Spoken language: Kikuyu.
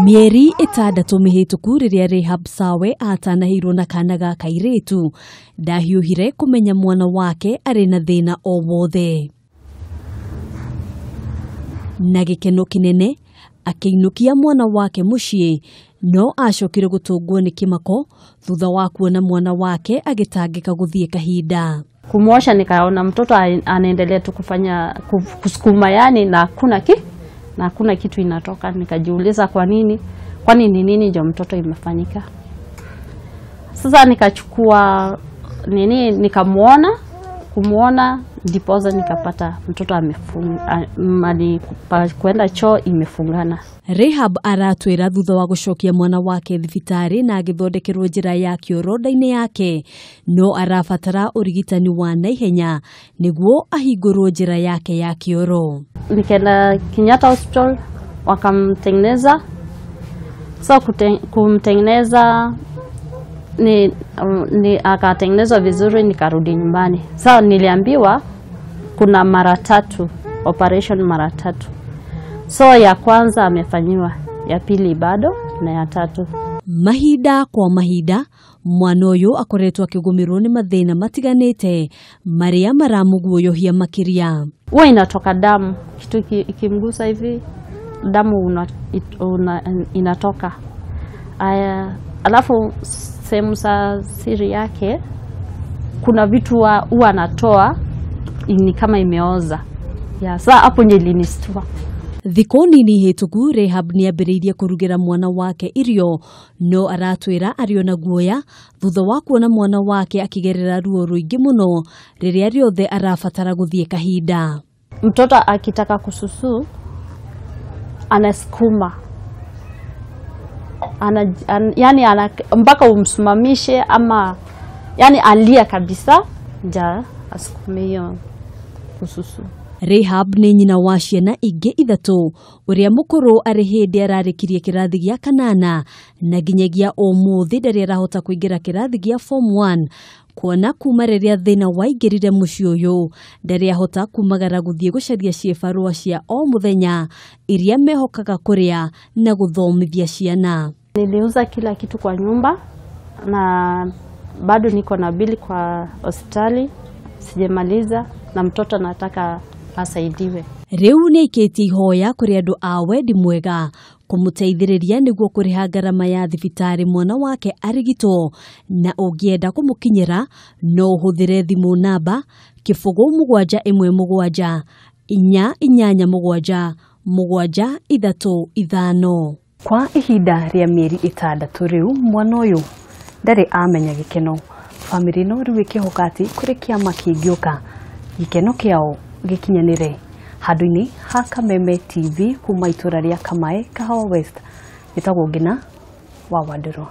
Mĩeri 6 mĩhĩtũku rĩrĩa Rahab Sawe atanahĩirwo na kana ga kairĩtu, ndahiũhire kũmenya mwana wake arĩ na thĩna o wothe. Na gĩkeno kĩnene akĩinũkia mwana wake mũciĩ, no acokire gũtũngwo nĩ kĩmako thutha wa kuona mwana wake agĩtangĩka gũthiĩ kahinda. Kumwosha nikaona mtoto anaendelea tu kufanya kusukuma yani, na hakuna kitu inatoka. Nikajiuliza kwa nini, kwani ni nini ndio mtoto imefanyika. Sasa nikachukua nini, nikamuona, kumuona ndiposa nikapata mtoto amefunga, mali kwenda choo imefungana. Rahab aratwĩra thutha wa gũcokia mwana wake thibitarĩ na agĩthondekerwo njĩra ya kĩoro nda-inĩ yake, no arabatara ũrigitani wa naihenya nĩguo ahingũrwo njĩra yake ya kĩoro. Nikaenda Kenyatta Hospital wakamtengeneza. So kumtengeneza ni akatengenezwa vizuri, nikarudi nyumbani. Sasa niliambiwa kuna mara 3 operation, mara 3. So ya kwanza amefanyiwa, ya pili bado na ya 3. Mahinda kwa mahinda mwana ũyũ akoretwo akĩgũmĩrwo nĩ mathĩna matiganĩte marĩa maramũguoyohia makĩria. Huwa inatoka damu, kitu ikimgusa hivi damu inatoka. Aya, alafu sehemu za siri yake kuna vitu huwa anatoa ni kama imeoza. Ya, sasa hapo ndio ilinistua. Thikũ nini hĩtũku Rahab nĩambĩrĩirie kũrugĩra mwana wake irio, no aratwĩra arĩ ona guoya thutha wa kuona mwana wake akĩgerera ruo rũingĩ mũno rĩrĩa rĩothe arabatara gũthiĩ kahinda. Mtoto akitaka kususu anasukuma, yani mpaka umsimamishe ama yani alia kabisa nja asukume hiyo kususu. Rahab nĩ nyina wa ciana ingĩ 3, ũrĩa mũkũrũ arĩ hĩndĩ ararĩkirie kĩrathi gĩa 8 na nginyagia ũmũthĩ ndarĩ arahota kũingĩra kĩrathi gĩa form 1, kuona kuma rĩrĩa thĩna waingĩrire mũciĩ ũyũ ndarĩ ahota kumagara gũthiĩ gũcaria ciĩbarũa cia o mũthenya iria mehokaga kũrĩa na gũthomithia ciana. Niliuza kila kitu kwa nyumba na bado niko na bili kwa hospitali sijamaliza, na mtoto anataka asaidiwe. Rĩu nĩ aikĩtie ihoya kũrĩ andũ a wendi mwega kũmũteithĩrĩria nĩguo kũrĩha ngarama ya thibitarĩ mwana wake arigitwo, na ũngĩenda kũmũkinyĩra no ũhũthĩre thimũ namba 0 7 1 7 4 8 7 7 3 5. Kwa ihinda rĩa mĩeri 6 rĩu mwana ũyũ ndarĩ amenya gĩkeno. Bamĩrĩ ĩno rĩu ĩkĩhoka atĩ kũrĩ kĩama kĩngĩũka gĩkeno kĩao gĩkinyanĩre. Handũ-inĩ ha Kameme TV kuma itũra rĩa Kamae, Kahawa West, nĩtagwo Ngina wa Wanderwa.